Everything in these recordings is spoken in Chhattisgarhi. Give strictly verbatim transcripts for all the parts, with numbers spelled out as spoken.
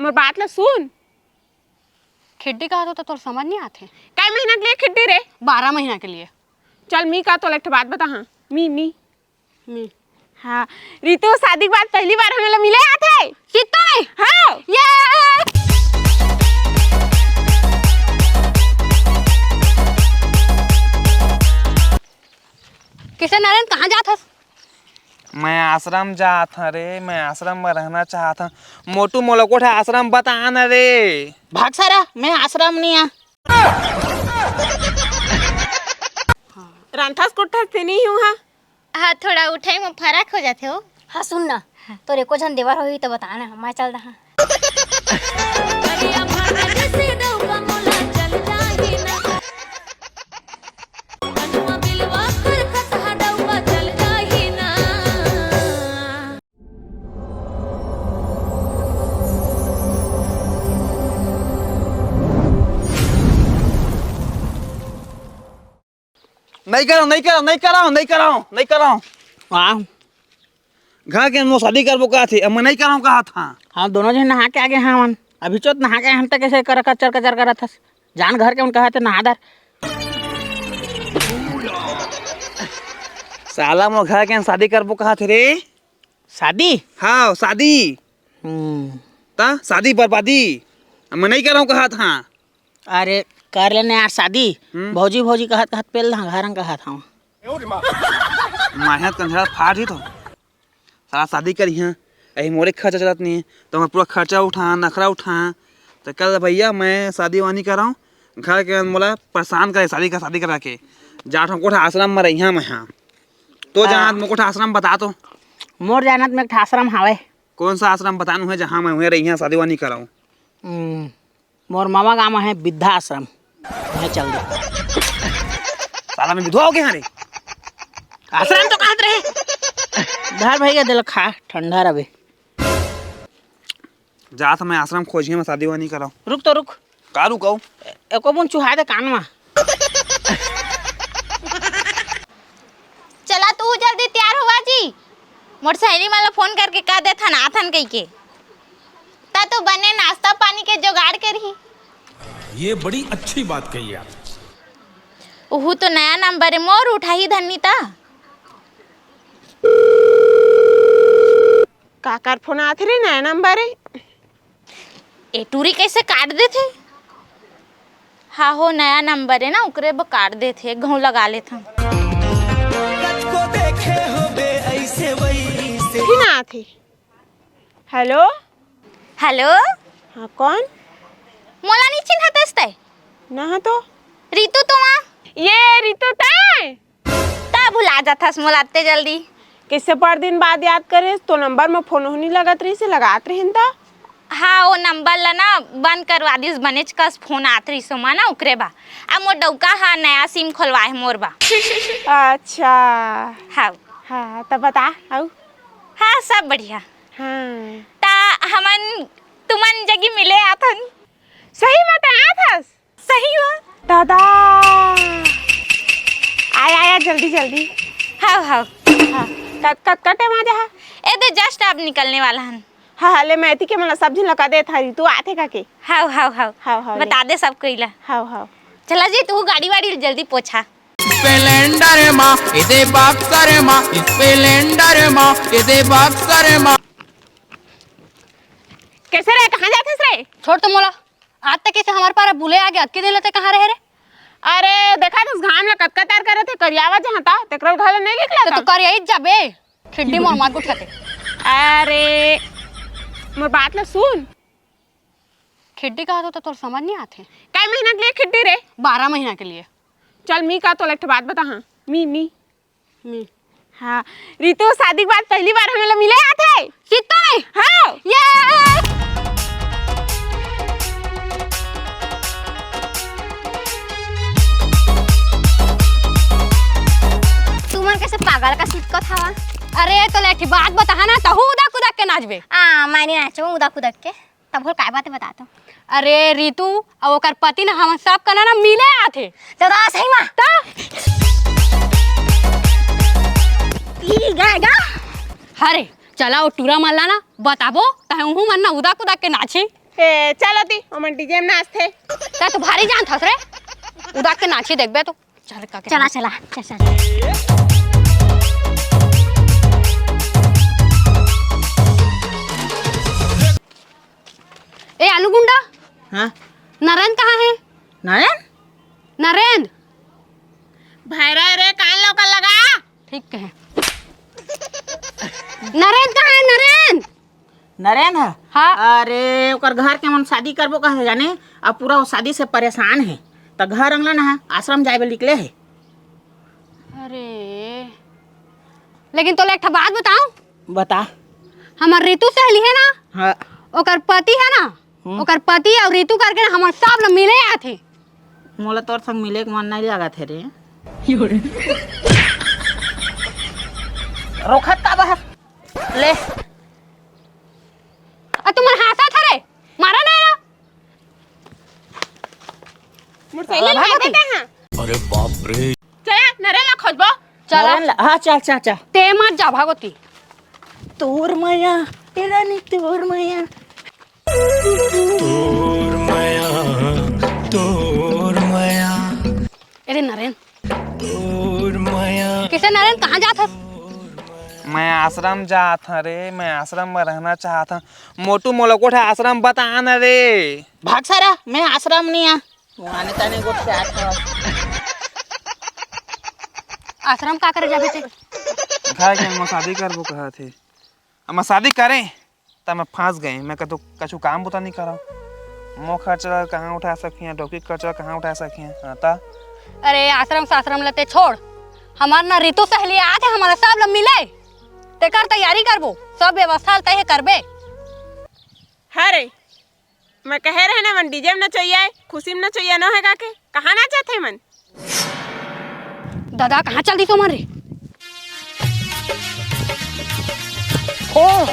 मोर बात ला सुन। खिड्डी कहत हो त तोर समझ नहीं आथे। कै महीना के लिए खिड्डी रे? बारह महीना के लिए। चल मी का तोला एक ठो बात बता, हाँ, मी, मी। मी। हाँ, रितु शादी के बाद पहली बार हमन ला मिले आथे। सित्तो में? हाँ। ये। किसे नरेंद्र, कहाँ जात हस? मैं आश्रम जात हँव रे, मैं आश्रम में रहना चाहत हँव। मोटू मोला कोठा आश्रम बता न रे। भाग सारा, मैं आश्रम नहीं आ। रांधथस कोठा से नहीं हूँ हाँ। हाँ, थोड़ा उठाई में फरक हो जाथे हो। हाँ, सुन ना, तोर एको झन देवर होही त बता ना, मैं चल दहा। नहीं करव, नहीं करव, नहीं करव, नहीं करव, नहीं करव। वाह। घर के मोर शादी करबो कहत हे, अब मैं नहीं करव कहत हँव। हाँ, दोनों झन नहा के आगे हवन। अभी चोत नहा के हन त कैसे कर कचर कचर करत हस? जान घर के उनका हाथे नहा दर। साला मोर घर के शादी करबो कहत हे रे। शादी? हाँ, शादी। हम्म। त शादी बर्बादी। अब मैं नहीं करव कहत हँव। अरे, कर लेने यार शादी। हम्म। भौजी, भौजी कहत, कहत पेल दहा, घर कहत हँव। माहे त कंझरा फाट ही तो। साला शादी करिहँव, अही मोरे खर्चा चलत नहीं हे, त मैं पूरा खर्चा उठाहूँ, नखरा उठाहूँ। त कल भैया मैं शादी वानी करव, घर के मोला परेशान करे, शादी का, शादी करा के। जात हँव कोठा आश्रम में रहिहँव मैं, हाँ। तो हाँ। जानत मोर कोठा आश्रम बता तो। मोर जानत में एक ठा आश्रम हावय। कौन सा आश्रम बतानू है, जहाँ मैं उहें रहिहँव, शादी वानी करव? हम्म, मोर मामा गाँव में है वृद्धाश्रम, उहें चल दे। साला मैं विधवा हो गया रे। आश्रम तो कहत रहे। धर भैया, दे ल खा, ठंडा रहे। जात हँव मैं आश्रम खोजे, मैं शादी वानी करव। रुक तो रुक। का रुकव? एको बूंद चुहा दे कान में। चला तू जल्दी तैयार होवा जी, मोर सहेली मन ला फोन करके कह देथन आथन कहिके, त तो बने नाश्ता पानी के जुगाड़ करही। ये बड़ी अच्छी बात कही आप। उहू तो नया नंबर हे मोर, उठाही धन्नी त। काकर फोन आथे रे, नया नंबर हे। ए टूरी कैसे काट देथे? हाँ हो, नया नंबर हे ना, ओकरे बर काट देथे, घाव लगा लेथन। कतको देखे होबे ऐसे वैसे। फिर ना आथे। हेलो। हेलो। हाँ, कौन? मोला नहीं चिन्हत हस तैं? ना तो। रितु तो माँ। ये रितु तैं? त भुला जाथस मोला अत्ते जल्दी। कइसे पर दिन बाद याद करेस? तो नंबर म फोन हो नी लगत रहिस, लगात रहेन त। हाँ, ओ नंबर ल ना बंद करवा दिस, बनेच कस फोन आत रहिस ओमा ना, ओकरे बा। अब मोर डउका ह नया सिम खोलवाए हे मोर बा। अच्छा। हाँ। हाँ, त बता, अउ? हाँ, सब बढ़िया। हाँ। त हमन तुमन जगी मिले आथन। सही म त आथस? सही हो? दादा। आया, आया, जल्दी, जल्दी। हाव, हाव। हाँ, कत, कत, कत टाइम आ जाहा? ए दे, just अब निकलने वाला हन। हाँ, हाँ, ले, मैं एती के मन ला सब झन ला कह देत हरी, तू आथे का के? हाव, हाव, हाव। हाव, हाव, ले। बता दे सब कोई ला। हाव, हाव। चला जी, तू गाड़ी वाड़ी जल्दी पोछा। स्प्लेंडर मा, एदे बक्सर मा, स्प्लेंडर मा, एदे बक्सर मा। कैसे रे, कहाँ जाथस रे? छोड़ तो मोला। आज तक इसे हमारे पारा बुले आगे अतके दिन लेते कहाँ रहे रे? अरे, देखा तस घाम ला कतका तार करत हे, करियावा जहाँ ता, तेकरल घर ले नहीं निकला त तो था। करियाई जाबे, खिड्डी मोर मार गुठियाते। अरे, मोर बात ला सुन। खिड्डी कहा तो, तो तोर समझ नहीं आथे। कई महीना के लिए खिड्डी रे? बारह महीना के लिए। चल, मी का तोला एक ठो बात बता, हाँ। मी, मी। मी। हाँ, रितु शादी के बाद पहली बार हमन ला मिले आथे। सित्तो में? हाँ। ये। तुमन कैसे पागल का सितकत हवा? अरे, तो लेठी बात बताहा ना, तहू उदक उदक के नाचबे। आ, मैं नहीं नाचूं उदक उदक के। तब बोल, काय बात हे, बता तो। अरे रितु अउ ओकर पति ना हमन सब कना ना मिले आथे। दादा, सही मा? त? ई गा, गा। अरे चला, ओ टूरा मन ला ना बताबो, तहे उहू मन ना उदक उदक के नाची। ए, चल ओती, ओमन डीजे में नाचथे। त तो भारी जानत हस रे, उदाक के नाची देखबे तो। चल का के चला, चला, चल, चल। ए आलू गुंडा, हाँ? नरेंद्र कहाँ है? नरेंद्र? नरेंद्र। भैरा रे, कान लो कर लगा। ठीक कहे। नरेंद्र कहाँ है, नरेंद्र? नरेंद्र ह? हाँ। अरे, ओकर घर के मन शादी करबो कहे जाने, अब पूरा वो शादी से परेशान हे, त घर अंगना ना हे, आश्रम जाए बर निकले हे। अरे, लेकिन तोला एक ठा बात बताऊं? बता। हमर रितु सहेली हे ना, हाँ। ओकर पति हे ना, हम्म। ओकर पति अउ रितु करके ना हमर सब ल मिले आथे। मोला तोर संग मिले के मन नहीं लागत हे रे। रोखत का बा? ले। आ तुमन हांसत हरे, मारा ना। मोटरसाइकिल साला भागत हे। अरे बाप रे। चला, नरेन ला खोजबो। चला। नरेन ला, हाँ, चल, चल, चल। ते मत जा, भागोती। तोर मया, ए रानी, तोर मया। तोर मया, तोर मया। अरे नरेन। तोर मया। किसे नरेन, कहाँ जात हस? मैं आश्रम जात हं रे, मैं आश्रम में रहना चाहत हं। मोटू, मोला कोठा आश्रम बता न रे। भाग सारा, मैं आश्रम नहीं आ। वहां ने तने गोठ के आत हं। आश्रम का करे जाबे ते? घर के में शादी करबो कहत हे। अब मैं शादी करें, त मैं फंस गए। मैं कतो कछु काम बुता नहीं करव। मो खर्चा कहाँ उठा सकिया, डौकी खर्चा कहाँ उठा सकिया? हाँ, त? अरे, आश्रम साश्रम ल ते छोड़, हमार ना रितु सहेली आत हे, हमला सब ल मिले, तेकर तैयारी करबो, सब व्यवस्था ल तय करबे। हरे, मैं कहे रहे ना, मन डीजे में नचोइया हे, खुशी में नचोइया न होएगा के? कहाँ नाचत हे मन? दादा, कहाँ चल दिस ओमन रे? ओ!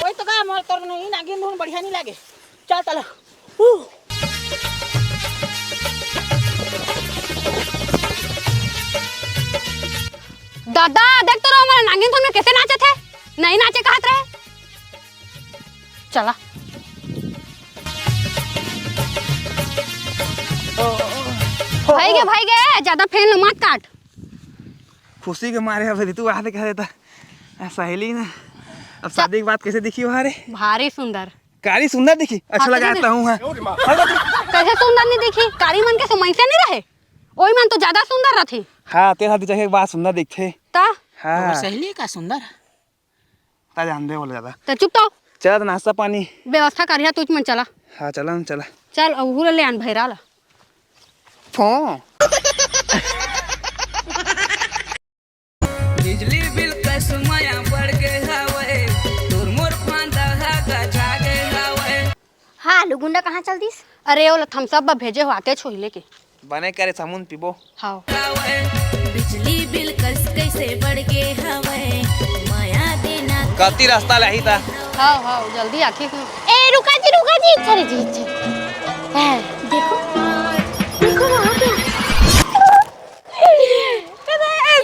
कोई तो का, मोर तोर नहीं, नागिन धुन बढ़िया नहीं लागे। चल, चल। ऊ। दादा, देख तो रहो, हमारा नागिन धुन में कैसे नाचत हे। नहीं नाचे कहत रहे। चला। भाई गे, भाई गे, ज्यादा फेन ल मत काट। खुशी के मारे अब रितु आते कह देता। सहेली ना, अब शादी के बाद कैसे दिखी वहाँ रे? भारी सुंदर। कारी सुंदर दिखी? अच्छा हाँ, लगा कैसे आता हूँ, हाँ। कैसे सुंदर नहीं दिखी? कारी मन के समस्या नहीं रहे, ओही मन तो ज्यादा सुंदर रथे। हाँ, तेरा दिखे के बाद सुंदर दिखथे। ता? हाँ। ओकर सहेली का सुंदर? ता जान दे बोले ज्यादा। त चुप तो। चल, त नाश्ता पानी। व्यवस्था करिहा, तुझ मन चला। हाँ, चला न, चला। चल, अहू ले आन भैरा ला। फोन। बिजली बिल कस मया बढ़ गे हवय, तोर मोर फांदा ह गजा गे हवय। हाँ, आलू गुंडा कहाँ चल दिस? अरे, ओला थम्स अप बर भेजे हो, आते छोही लेके। बने करे, समून पीबो। हाव। हवय, बिजली बिल कस कैसे बढ़ गे हवय, मया देना कति रास्ता लाही ता? हाव, हाव, जल्दी आथे तू। ए, रुका जी, रुका जी, इच्छा रे जी, इच्छा। ए, देखो। देखो वहाँ पे।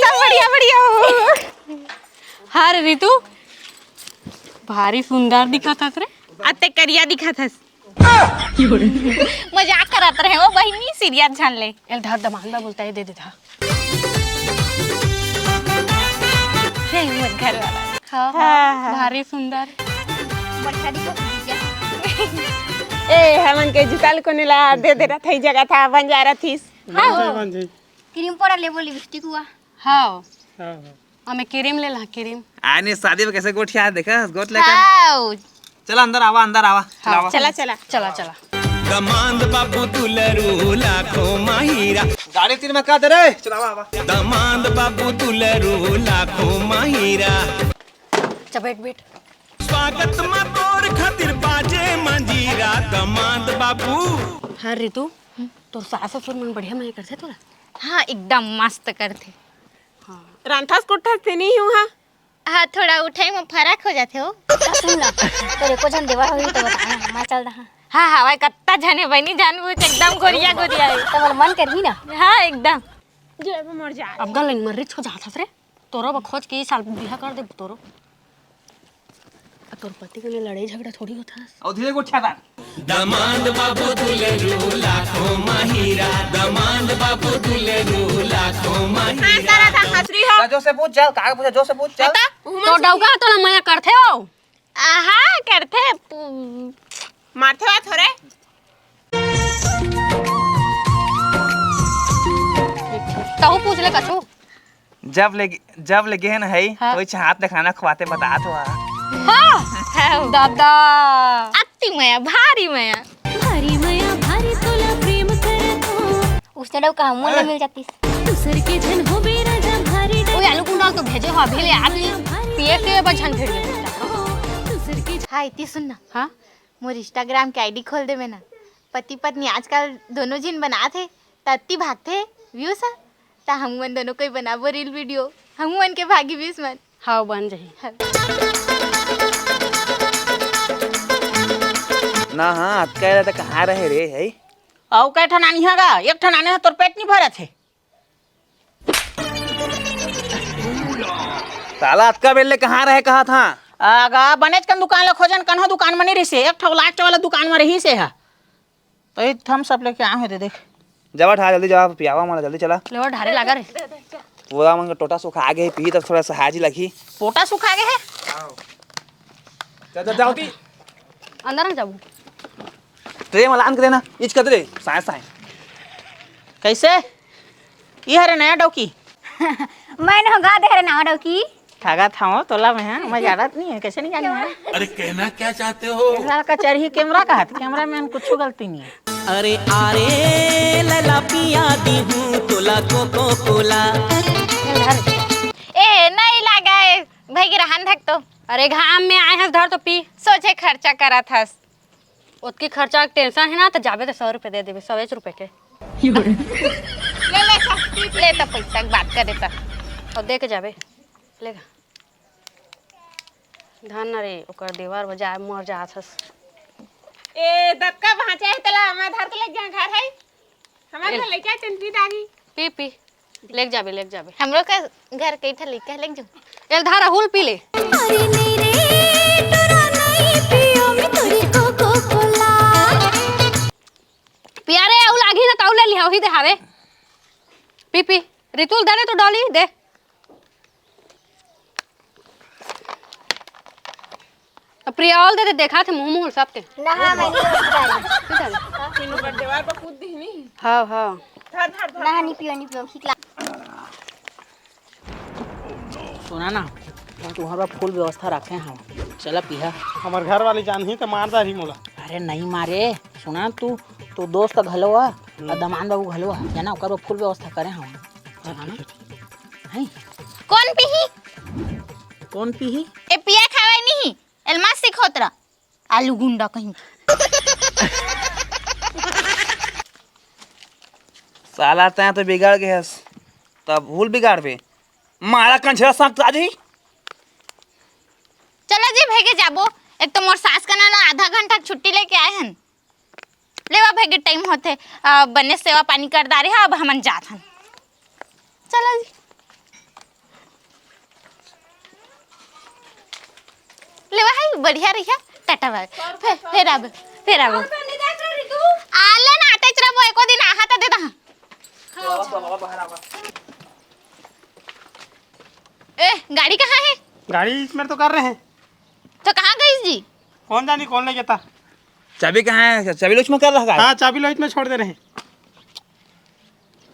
सब बढ़िया, बढ़िया हो। हाँ रे रितु, भारी सुंदर दिखत हस रे। अते करिया दिखत हस। मजाक करत रहे हो बहिनी, सीरियस झन ले। एल धर दमान बा बोलता है, दे दे धा। हे मोर घर वाला। हाँ, हाँ, हाँ, हाँ। भारी सुंदर। बढ़िया दिखत हस। ए, हमन के जूता ल कोने ला दे दे रहा था, ई जगह था, बन जा रहा थीस। हाँ। बन जाए, बन जाए। क्रीम पाउडर लेबो, लिपस्टिक हुआ। हाँ। हाँ, हाँ। हमें क्रीम ले ला, क्रीम। आने शादी में कैसे गोठिया है, देखा, गोठ लेकर। हाँ। चला अंदर आवा, अंदर आवा, चला हाँ, आवा। चला, चला। चला, चला। दमांद बाबू दुलरू लाखों माहिरा। गाड़ी तीन में का दे रे? चला आवा, आवा। दमांद बाबू दुलरू लाखों माहिरा। चल बैठ, बैठ। स्वागत मा तोर खातिर बाजे मंजीरा, दमांद बाबू। हाँ रितु, तोर सास ससुर मन बढ़िया मया करथे तोला? हाँ, एकदम मस्त करथे। हाँ। रांधथस कुटथस ते नहीं हूँ, हाँ? हाँ, थोड़ा उठाई में फरक हो जाथे हो। का सुन ना, तोर एको झन देवर होही तो बता ना, मैं चल दहा। हाँ, हाँ, भाई, कत्ता झने बनी जानबूझ एकदम गोरिया, गोरिया है। तो मोर मन करही ना। हाँ, एकदम। अब गल मर्री छो जात हस रे। तोरो बर खोज के ई साल बिहा कर देबो तोरो। आ तोर पति के लिए लड़ाई झगड़ा थोड़ी होता है। अउ धीरे गोठिया दार। दमांद बाबू दुलेरू लाखों माहिरा, दमांद बाबू दुलेरू लाखों माहिरा। हाँ, सारा था हसरी हो। जा, जो से पूछ, चल, का पूछा, जो से पूछ, चल। तो डौका तोला मया करथे हो? आहा, करथे। पु-, मारथे बात हो रे। तहू पूछ ले कछु। जब ले, जब ले गेन है, हाँ। कोई चाहत ले खाना खवाते बतात हुआ। हाँ। हाँ। दादा। अति मया, भारी मया। भारी मया, भारी तोला प्रेम करत हो। उसने डौका हमन ला मिल जातिस। दूसर के झन होबे राजा भारी ओए, आलू कुंडाल तो भेजे हो, अभी ले आदमी पिए के बचन भेजे। दूसर के हाँ, इति सुन ना। हाँ? मोर Instagram के I D खोल देबे ना। पति पत्नी आजकल दोनों झिन बनात हे, त अत्ती भागथे views ह। त हमन दोनों कोई बनाबो reel video, हमन के भागी views मन। हाँ, बन जाही। हाँ। ना हाँ, अतका एला त कहाँ रहे रे, है? अउ कै ठन आनी ह गा? एक ठन आने ह, तोर पेट नहीं भरत हे। साला अतका बेर ले कहाँ रहे कहा था? आगा, बनेच कन दुकान ल खोजन, कन्हो दुकान म नहीं रहिसे, एक ठो लास्ट वाला दुकान म रहिसे हा। तो ये थम्स अप लेके आए हो, दे देख। जावा ठा, जल्दी जावा, पियावा मोला, जल्दी चला। लेवा ढारे लागा रे। पूरा मन के टोटा सुखा गे, पी तब थोड़ा सा हाजी लगी। पोटा सुखा गे है? जा, जा, जाओ ती। अंदर न जाबू। ट्रे में लान के देना, इच कदरे, साए, साए। कैसे? ई हरे नया डौकी। मैं न गा दे हरे नवा डौकी। ठगा था वो तोला में, हाँ? मैं जानत नहीं है, कैसे नहीं जानी है? अरे कहना क्या चाहते हो? कैमरा का चरही कैमरा का हाथ, कैमरा में कुछ गलती नहीं है। अरे, अरे, लला पिया दी हूँ तोला कोको कोला। ए, नहीं लगा है, भाई के रहन धक तो। अरे, घाम में आए हस, धर तो पी। सोचे खर्चा करत हस। ओतकी खर्चा के tension है ना, तो जाबे तो सौ रुपये दे देबे, सौ एक रुपये के। ले, ले, ले, तो पैसा के बात करे तो। और दे के जाबे, लेगा। धन न रे, ओकर देवर बजाय मर जात हस। ए, दतका भांचा है, तेला मैं धर के ले जा घर है। हमारे ए। घर लेके आए, तेन पी डारी। पी, पी। लेके जाबे, लेके जाबे। हमरो का घर के इठा लेके लेके जाऊं। एक धारा हुल पी ले। अरे नहीं रे, तोरा नहीं पियो, मैं तोरी कोको कोला। पिया रे, अउ लागी ना, ताऊ ले लिहा, वही दे हावे। पी, पी। रितुल, दे रे, तू डॉली, दे। अब प्रिया, ऑल दे दे, देखा थे मुंह मुंह सबके। ना, हाँ, मैं नहीं पी डाली। पी डाली। तीन बार दीवार पर कूद दी नहीं। हाँ, हाँ। धर, धर, धर। ना, नहीं पियो, नहीं पियो, ठीक ला। सुना ना, तुम्हारा फुल व्यवस्था रखे हैं। चला पीहा। हमार घर वाली जान ही तो मार डारी मोला। अरे नहीं मारे, सुना तू, तू दोस्त घलो आ, और दमान बाबू घलो आ, जाना ओकर फुल व्यवस्था करे हम। चला ना। हैं? कौन पीही? कौन पीही? ए पिया खावे नहीं, एलमा सिखोतरा। आलू गुंडा कहीं। साला तैं तो बिगड़ गए हस, तब भूल बिगाड़बे। मारा कंछरा सांप राजी। चलो जी, भेगे जाबो। एक तो मोर सास कना ला आधा घंटा के छुट्टी लेके आए हन। लेवा भेगे टाइम होथे, अ, बने सेवा पानी कर डारे हा, अब हमन जात हन। चलो जी। लेवा है, बढ़िया रहिया, टाटा बाय। फिर, फिर आबे, फिर आबे। आले ना, अटैच रहबो, एको दिन आहा त दे दहा। ए, गाड़ी कहाँ है? गाड़ी इसमें तो कर रहे हैं। तो कहाँ गई जी? कौन जानी कौन ले गया था। चाबी कहाँ है? चाबी लोच में कर रखा है? हाँ, चाबी लोच में छोड़ दे रहे हैं।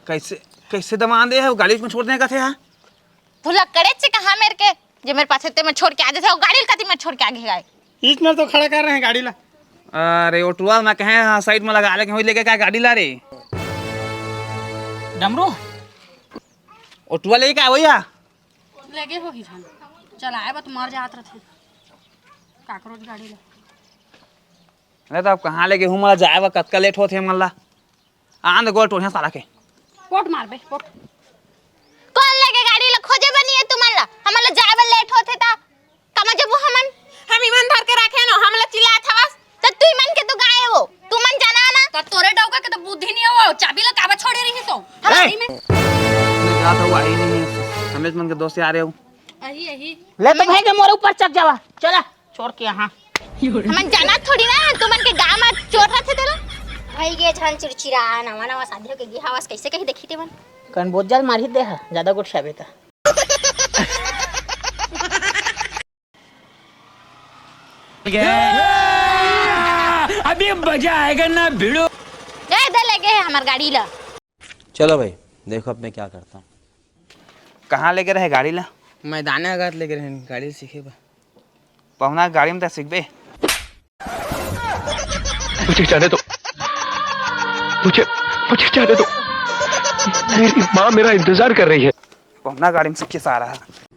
कैसे, कैसे दमांद है, वो गाड़ी में छोड़ देने का थे यार? भुलक्कड़े चे कहा मेरे के, जे मेरे पाछे ते में छोड़ के आ जाते, वो गाड़ी कती में छोड़ के आ गए। इसमें तो खड़ा कर रहे हैं गाड़ी ला। अरे, ऑटोवा में कहे, हाँ, साइड में लगा ले, कहीं लेके क्या गाड़ी ला रे? डमरू? ऑटोवा लेके क्या भैया? लेगे होही झन। चलाए बर तो मर जात रथे। काकरोच गाड़ी ला। अरे, तो अब कहाँ लेगे हूँ, मला जाए बर कतका लेट होथे मन ला। आंध गोल टोहिया साला के। पोट मारबे, पोट। कौन लेगे गाड़ी ला खोजे बनी है तुमन ला? हमन ला जाए बर लेट होथे ता। कमा जबो हमन? हम इमन धर के राखे न, हमन ला चिल्लात हवस। त तू इमन के तो गाय हो। तुमन जाना ना। त तोरे डौका के तो बुद्धि नहीं हो, चाबी ला काबर छोड़े रही तो? ए! हमारी में। नहीं जाता हुआ ही नहीं है। हम कॉलेज मन के दोस्त यार हे। अही, अही। ले तो भाई के मोरे ऊपर चक जावा। चला, छोड़ के यहाँ। हमन जानत थोड़ी ना, तुमन के गाँव म चोर रथे तेला। भाई के झन चिड़चिड़ा, नवा नवा शादी होके गे हवस, कैसे कही देखी तेमन। कन बोझ जाल मारही दे हा, ज्यादा गोठियाबे त। अभी मजा आएगा ना भिड़ो। ए, दे ले गे हे हमर गाड़ी ला। चलो भाई, देखो अब मैं क्या करता हूँ। कहाँ लेगे रहे गाड़ी ला? मैदान अगात लेगे रहे गाड़ी सीखे बर। पहुना गाड़ी में त सीखबे। मुझे जाने दो, मुझे, मुझे जाने दो। मेरी माँ मेरा इंतजार कर रही है। पहुना गाड़ी में सीखे सारा।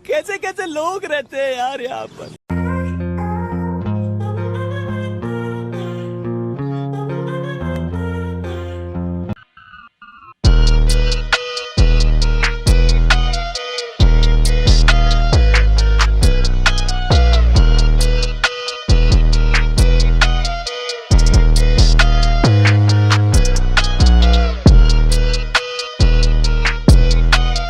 कैसे कैसे लोग रहते हैं यार यहाँ पर।